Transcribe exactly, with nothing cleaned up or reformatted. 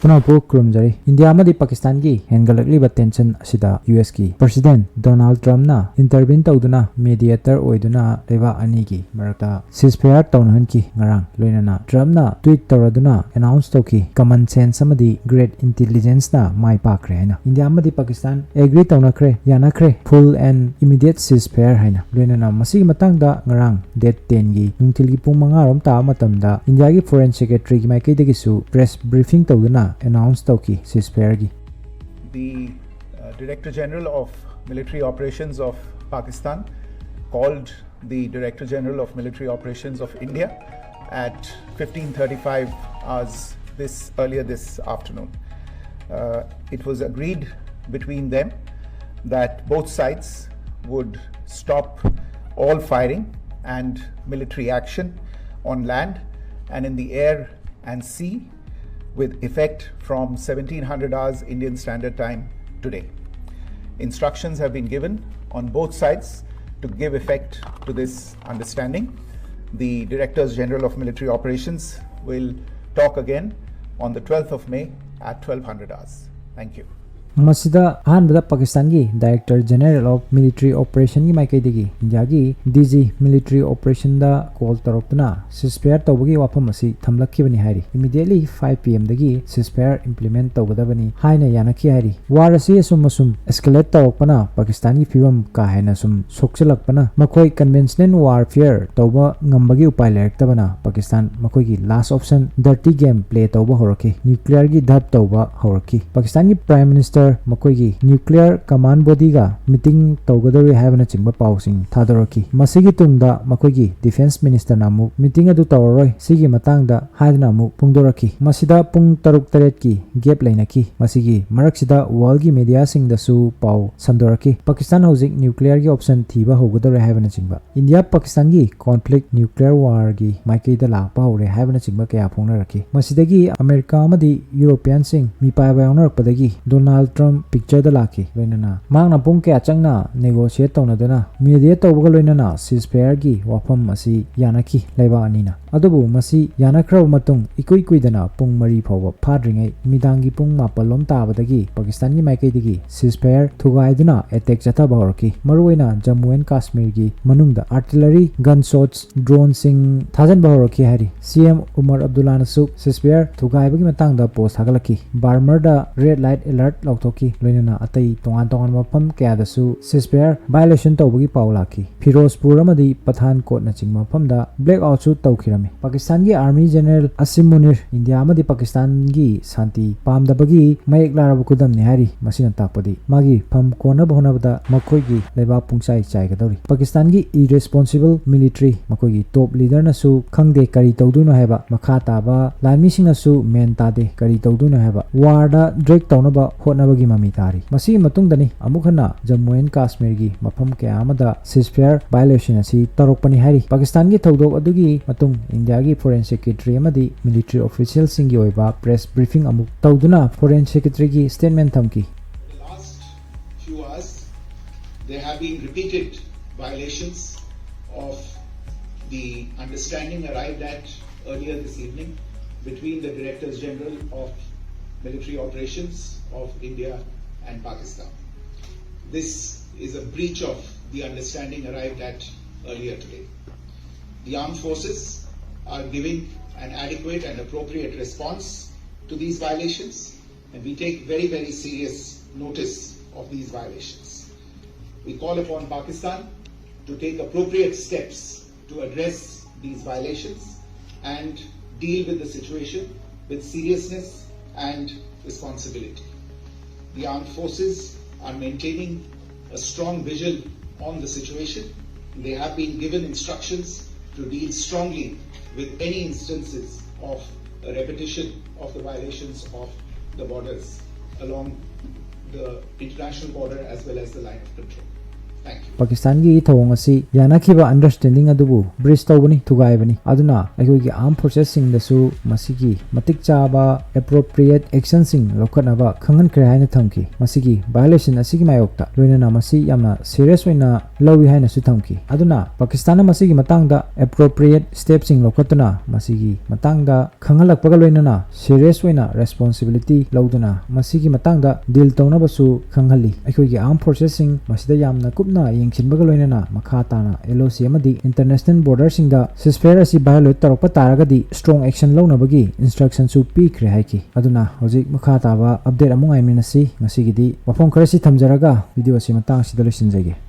ꯄꯨꯝꯅꯃꯛꯄꯨ ꯈꯨꯔꯨꯝꯖꯔꯤ꯫ ꯏꯟꯗꯤꯌꯥ ꯑꯃꯗꯤ ꯄꯥꯀꯤꯁꯇꯥꯟꯒꯤ ꯍꯦꯟꯒꯠꯂꯛꯂꯤꯕ ꯇꯦꯟꯁꯟ ꯑꯁꯤꯗ ꯌꯨ ꯑꯦꯁꯀꯤ ꯄ꯭ꯔꯁꯤꯗꯦꯟ ꯗꯣꯅꯥꯜꯗ ꯇ꯭ꯔꯝꯞꯅ ꯏꯟꯇꯔꯚꯤꯟ ꯇꯧꯗꯨꯅ ꯃꯦꯗꯤꯌꯦꯇꯔ ꯑꯣꯏꯗꯨꯅ ꯂꯩꯕꯥꯛ ꯑꯅꯤꯒꯤ ꯃꯔꯛꯇ ꯁꯤꯖꯐꯌꯥꯔ ꯇꯧꯅꯍꯟꯈꯤ꯫ ꯉꯔꯥꯡ ꯂꯣꯏꯅꯅ ꯇ꯭ꯔꯝꯞꯅ ꯇ꯭ꯋꯤꯠ ꯇꯧꯔꯗꯨꯅ ꯑꯦꯅꯥꯎꯟꯁ ꯇꯧꯈꯤ, "ꯀꯃꯟ ꯁꯦꯟꯁ ꯑꯃꯗꯤ ꯒ꯭ꯔꯦꯠ ꯏꯟꯇꯤꯂꯤꯖꯦꯟꯁꯅ ꯃꯥꯏ ꯄꯥꯛꯈ꯭ꯔꯦ" ꯍꯥꯏꯅ꯫ ꯏꯟꯗꯤꯌꯥ ꯑꯃꯗꯤ ꯄꯥꯀꯤꯁꯇꯥꯟ ꯑꯦꯒ꯭ꯔꯤ ꯇꯧꯅꯈ꯭ꯔꯦ, ꯌꯥꯅꯈ꯭ꯔꯦ, full and immediate ceasefire ꯍꯥꯏꯅ꯫ ꯂꯣꯏꯅꯅ ꯃꯁꯤꯒꯤ ꯃꯇꯥꯡꯗ ꯉꯔꯥꯡ ꯗꯦꯠ ꯇꯦꯟꯒꯤ ꯅꯨꯡꯊꯤꯜꯒꯤ ꯄꯨꯡ ꯃꯉꯥ ꯔꯣꯝ ꯇꯥꯕ ꯃꯇꯝꯗ ꯏꯟꯗꯤꯌꯥꯒꯤ ꯐꯣꯔꯦꯟ ꯁꯦꯀ꯭ꯔꯦꯇꯔꯤꯒꯤ ꯃꯥꯏꯀꯩꯗꯒꯤꯁꯨ ꯄ꯭ꯔꯦꯁ ꯕ꯭ꯔꯤꯐꯤꯡ ꯇꯧꯗꯨꯅ ꯑꯦꯅꯥꯎꯟꯁ ꯇꯧꯈꯤ ceasefireꯒꯤ꯫ The uh, Director General of Military Operations of Pakistan called the Director General of Military Operations of India at fifteen thirty-five hours this earlier this afternoon. Uh, it was agreed between them that both sides would stop all firing and military action on land and in the air and sea with effect from seventeen hundred hours Indian Standard Time today. Instructions have been given on both sides to give effect to this understanding. The Directors General of Military Operations will talk again on the twelfth of May at twelve hundred hours. Thank you. ꯃꯁꯤꯗ ꯑꯍꯥꯟꯕꯗ ꯄꯥꯀꯤꯁꯇꯥꯟꯒꯤ Director General of Military Operationꯒꯤ ꯃꯥꯏꯀꯩꯗꯒꯤ ꯏꯟꯗꯤꯌꯥꯒꯤ D G military ꯑꯣꯄꯔꯦꯁꯟꯗ call ꯇꯧꯔꯛꯇꯨꯅ ceasefire ꯇꯧꯕꯒꯤ ꯋꯥꯐꯝ ꯑꯁꯤ ꯊꯝꯂꯛꯈꯤꯕꯅꯤ ꯍꯥꯏꯔꯤ꯫ Immediately five P Mꯗꯒꯤ ceasefire implement ꯇꯧꯒꯗꯕꯅꯤ ꯍꯥꯏꯅ ꯌꯥꯅꯈꯤ ꯍꯥꯏꯔꯤ꯫ ꯋꯥꯔ ꯑꯁꯤ ꯑꯁꯨꯝ ꯑꯁꯨꯝ escalate ꯇꯧꯔꯛꯄꯅ ꯄꯥꯀꯤꯁꯇꯥꯟꯒꯤ ꯐꯤꯕꯝ ꯀꯥ ꯍꯦꯟꯅ ꯁꯨꯝ ꯁꯣꯛꯆꯤꯜꯂꯛꯄꯅ ꯃꯈꯣꯏ conventional warfare ꯇꯧꯕ ꯉꯝꯕꯒꯤ ꯎꯄꯥꯏ ꯂꯩꯔꯛꯇꯕꯅ ꯄꯥꯀꯤꯁꯇꯥꯟ ꯃꯈꯣꯏꯒꯤ last option dirty game play ꯇꯧꯕ ꯍꯧꯔꯛꯈꯤ꯫ Nuclearꯒꯤ ꯙꯞ ꯇꯧꯕ ꯍꯧꯔꯛꯈꯤ꯫ ꯄꯥꯀꯤꯁꯇꯥꯟꯒꯤ Prime Minister ꯃꯈꯣꯏꯒꯤ nuclear command bodyꯒ meeting ꯇꯧꯒꯗꯧꯔꯤ ꯍꯥꯏꯕꯅꯆꯤꯡꯕ ꯄꯥꯎꯁꯤꯡ ꯊꯥꯗꯣꯔꯛꯈꯤ꯫ ꯃꯁꯤꯒꯤ ꯇꯨꯡꯗ ꯃꯈꯣꯏꯒꯤ Defence Ministerꯅ ꯑꯃꯨꯛ meeting ꯑꯗꯨ ꯇꯧꯔꯔꯣꯏ, ꯁꯤꯒꯤ ꯃꯇꯥꯡꯗ ꯍꯥꯏꯗꯨꯅ ꯑꯃꯨꯛ ꯐꯣꯡꯗꯣꯔꯛꯈꯤ꯫ ꯃꯁꯤꯗ ꯄꯨꯡ ꯇꯔꯨꯛ ꯇꯔꯦꯠꯀꯤ gap ꯂꯩꯅꯈꯤ꯫ ꯃꯁꯤꯒꯤ ꯃꯔꯛꯁꯤꯗ worldꯒꯤ mediaꯁꯤꯡꯗꯁꯨ ꯄꯥꯎ ꯁꯟꯗꯣꯔꯛꯈꯤ꯫ ꯄꯥꯀꯤꯁꯇꯥꯟ ꯍꯧꯖꯤꯛ nuclearꯒꯤ option ꯊꯤꯕ ꯍꯧꯒꯗꯧꯔꯦ ꯍꯥꯏꯕꯅꯆꯤꯡꯕ꯫ ꯏꯟꯗꯤꯌꯥ ꯄꯥꯀꯤꯁꯇꯥꯟꯒꯤ conflict nuclear warꯒꯤ ꯃꯥꯏꯀꯩꯗ ꯂꯥꯛꯄ ꯍꯧꯔꯦ ꯍꯥꯏꯕꯅꯆꯤꯡꯕ ꯀꯌꯥ ꯐꯣꯡꯅꯔꯛꯈꯤ꯫ ꯃꯁꯤꯗꯒꯤ ꯑꯃꯦꯔꯤꯀꯥ ꯑꯃꯗꯤ Europeanꯁꯤꯡ ꯃꯤꯄꯥꯏꯕ ꯌꯥꯎꯅꯔꯛꯄꯗꯒꯤ Donald Trump pictureꯗ ꯂꯥꯛꯈꯤ꯫ ꯂꯣꯏꯅꯅ ꯃꯍꯥꯛꯅ ꯄꯨꯡ ꯀꯌꯥ ꯆꯪꯅ negotiate ꯇꯧꯅꯗꯨꯅ mediate ꯇꯧꯕꯒ ꯂꯣꯏꯅꯅ ceasefireꯒꯤ ꯋꯥꯐꯝ ꯑꯁꯤ ꯌꯥꯅꯈꯤ ꯂꯩꯕꯥꯛ ꯑꯅꯤꯅ꯫ ꯑꯗꯨꯕꯨ ꯃꯁꯤ ꯌꯥꯅꯈ꯭ꯔꯕ ꯃꯇꯨꯡ ꯏꯀꯨꯏ ꯀꯨꯏꯗꯅ ꯄꯨꯡ ꯃꯔꯤ ꯐꯥꯎꯕ ꯐꯥꯗ꯭ꯔꯤꯉꯩ ꯅꯨꯃꯤꯗꯥꯡꯒꯤ ꯄꯨꯡ ꯃꯥꯄꯜ ꯂꯣꯝ ꯇꯥꯕꯗꯒꯤ ꯄꯥꯀꯤꯁꯇꯥꯟꯒꯤ ꯃꯥꯏꯀꯩꯗꯒꯤ ceasefire ꯊꯨꯒꯥꯏꯗꯨꯅ attack ꯆꯠꯊꯕ ꯍꯧꯔꯛꯈꯤ꯫ ꯃꯔꯨꯑꯣꯏꯅ ꯖꯝꯃꯨ ꯑꯦꯟ ꯀꯥꯁꯃꯤꯔꯒꯤ ꯃꯅꯨꯡꯗ artillery, gun shots, droneꯁꯤꯡ ꯊꯥꯖꯤꯟꯕ ꯍꯧꯔꯛꯈꯤ ꯍꯥꯏꯔꯤ꯫ ꯁꯤ ꯑꯦꯝ ꯎꯃꯔ ꯑꯕꯗꯨꯜꯂꯥꯅꯁꯨ ceasefire ꯊꯨꯒꯥꯏꯕꯒꯤ ꯃꯇꯥꯡꯗ post ꯊꯥꯒꯠꯂꯛꯈꯤ꯫ ꯕꯥꯔꯃꯔꯗ red light alert ꯂꯥꯎꯊꯣꯛꯈꯤ, ꯂꯣꯏꯅꯅ ꯑꯇꯩ ꯇꯣꯉꯥꯟ ꯇꯣꯉꯥꯟꯕ ꯃꯐꯝ ꯀꯌꯥꯗꯁꯨ ceasefire violation ꯇꯧꯕꯒꯤ ꯄꯥꯎ ꯂꯥꯛꯈꯤ꯫ ꯐꯤꯔꯣꯖꯄꯨꯔ ꯑꯃꯗꯤ ꯄꯊꯥꯟꯀꯣꯠꯅꯆꯤꯡꯕ ꯃꯐꯝꯗ blackoutsꯁꯨ ꯇꯧꯈꯤꯔꯝꯃꯤ꯫ ꯄꯥꯀꯤꯁꯇꯥꯟꯒꯤ army general ꯑꯁꯤꯝ ꯃꯨꯅꯤꯔ ꯏꯟꯗꯤꯌꯥ ꯑꯃꯗꯤ ꯄꯥꯀꯤꯁꯇꯥꯟꯒꯤ ꯁꯥꯟꯇꯤ ꯄꯥꯝꯗꯕꯒꯤ ꯃꯌꯦꯛ ꯂꯥꯔꯕ ꯈꯨꯗꯝꯅꯤ ꯍꯥꯏꯔꯤ꯫ ꯃꯁꯤꯅ ꯇꯥꯛꯄꯗꯤ ꯃꯥꯒꯤ ꯐꯝ ꯀꯣꯟꯅꯕ ꯍꯣꯠꯅꯕꯗ ꯃꯈꯣꯏꯒꯤ ꯂꯩꯕꯥꯛ ꯄꯨꯡꯆꯥꯏ ꯆꯥꯏꯒꯗꯧꯔꯤ꯫ ꯄꯥꯀꯤꯁꯇꯥꯟꯒꯤ irresponsible military, ꯃꯈꯣꯏꯒꯤ top leaderꯅꯁꯨ ꯈꯪꯗꯦ ꯀꯔꯤ ꯇꯧꯗꯣꯏꯅꯣ ꯍꯥꯏꯕ, ꯃꯈꯥ ꯇꯥꯕ ꯂꯥꯟꯃꯤꯁꯤꯡꯅꯁꯨ ꯃꯦꯟ ꯇꯥꯗꯦ ꯀꯔꯤ ꯇꯧꯗꯣꯏꯅꯣ ꯍꯥꯏꯕ꯫ Warꯗ drag ꯇꯧꯅꯕ ꯍꯣꯠꯅꯕꯒꯤ ꯃꯃꯤ ꯇꯥꯔꯤ꯫ ꯃꯁꯤꯒꯤ ꯃꯇꯨꯡꯗꯅꯤ ꯑꯃꯨꯛ ꯍꯟꯅ ꯖꯝꯃꯨ ꯑꯦꯟ ꯀꯥꯁꯃꯤꯔꯒꯤ ꯃꯐꯝ ꯀꯌꯥ ꯑꯃꯗ ceasefire violation ꯑꯁꯤ ꯇꯧꯔꯛꯄꯅꯤ ꯍꯥꯏꯔꯤ꯫ ꯄꯥꯀꯤꯁꯇꯥꯟꯒꯤ ꯊꯧꯗꯣꯛ ꯑꯗꯨꯒꯤ ꯃꯇꯨꯡ ꯏꯟꯗꯤꯌꯥꯒꯤ foreign secretary ꯑꯃꯗꯤ military officialꯁꯤꯡꯒꯤ ꯑꯣꯏꯕ press briefing ꯑꯃꯨꯛ ꯇꯧꯗꯨꯅ foreign secretaryꯒꯤ statement ꯊꯝꯈꯤ꯫ The last few hours, there have been repeated violations of the understanding arrived at earlier this evening between the Directors General of Military Operations of India and Pakistan. This is a breach of the understanding arrived at earlier today. The armed forces are giving an adequate and appropriate response to these violations, and we take very, very serious notice of these violations. We call upon Pakistan to take appropriate steps to address these violations and deal with the situation with seriousness and responsibility. The armed forces are maintaining a strong vigil on the situation. They have been given instructions to deal strongly with any instances of a repetition of the violations of the borders along the international border as well as the line of control. ꯄꯥꯀꯤꯁꯇꯥꯟꯒꯤ ꯊꯧꯑꯣꯡ ꯑꯁꯤ ꯌꯥꯅꯈꯤꯕ understanding ꯑꯗꯨꯕꯨ breach ꯇꯧꯕꯅꯤ, ꯊꯨꯒꯥꯏꯕꯅꯤ꯫ ꯑꯗꯨꯅ ꯑꯩꯈꯣꯏꯒꯤ armed forcesꯁꯤꯡꯗꯁꯨ ꯃꯁꯤꯒꯤ ꯃꯇꯤꯛ ꯆꯥꯕ appropriate actionꯁꯤꯡ ꯂꯧꯈꯠꯅꯕ ꯈꯪꯍꯟꯈ꯭ꯔꯦ ꯍꯥꯏꯅ ꯊꯝꯈꯤ꯫ ꯃꯁꯤꯒꯤ violation ꯑꯁꯤꯒꯤ ꯃꯥꯌꯣꯛꯇ ꯂꯣꯏꯅꯅ ꯃꯁꯤ ꯌꯥꯝꯅ serious ꯑꯣꯏꯅ ꯂꯧꯏ ꯍꯥꯏꯅꯁꯨ ꯊꯝꯈꯤ꯫ ꯑꯗꯨꯅ ꯄꯥꯀꯤꯁꯇꯥꯟꯅ ꯃꯁꯤꯒꯤ ꯃꯇꯥꯡꯗ appropriate stepꯁꯤꯡ ꯂꯧꯈꯠꯇꯨꯅ ꯃꯁꯤꯒꯤ ꯃꯇꯥꯡꯗ ꯈꯪꯍꯜꯂꯛꯄꯒ ꯂꯣꯏꯅꯅ serious ꯑꯣꯏꯅ responsibility ꯂꯧꯗꯨꯅ ꯃꯁꯤꯒꯤ ꯃꯇꯥꯡꯗ deal ꯇꯧꯅꯕꯁꯨ ꯈꯪꯍꯜꯂꯤ꯫ ꯑꯩꯈꯣꯏꯒꯤ armed forcesꯁꯤꯡ ꯃꯁꯤꯗ ꯌꯥꯝꯅ ꯀꯨꯞꯅ ꯌꯦꯡꯁꯤꯟꯕꯒ ꯂꯣꯏꯅꯅ ꯃꯈꯥ ꯇꯥꯅ LOC ꯑꯃꯗꯤ international borderꯁꯤꯡꯗ ceasefire ꯑꯁꯤ violate ꯇꯧꯔꯛꯄ ꯇꯥꯔꯒꯗꯤ strong action ꯂꯧꯅꯕꯒꯤ instructionꯁꯨ ꯄꯤꯈ꯭ꯔꯦ ꯍꯥꯏꯈꯤ꯫ ꯑꯗꯨꯅ ꯍꯧꯖꯤꯛ ꯃꯈꯥ ꯇꯥꯕ update ꯑꯃꯨꯛ ꯉꯥꯏꯃꯤꯟꯅꯁꯤ꯫ ꯉꯁꯤꯒꯤꯗꯤ ꯋꯥꯐꯝ ꯈꯔꯁꯤ ꯊꯝꯖꯔꯒ video ꯑꯁꯤ ꯃꯇꯥꯡ ꯑꯁꯤꯗ ꯂꯣꯏꯁꯤꯟꯖꯒꯦ꯫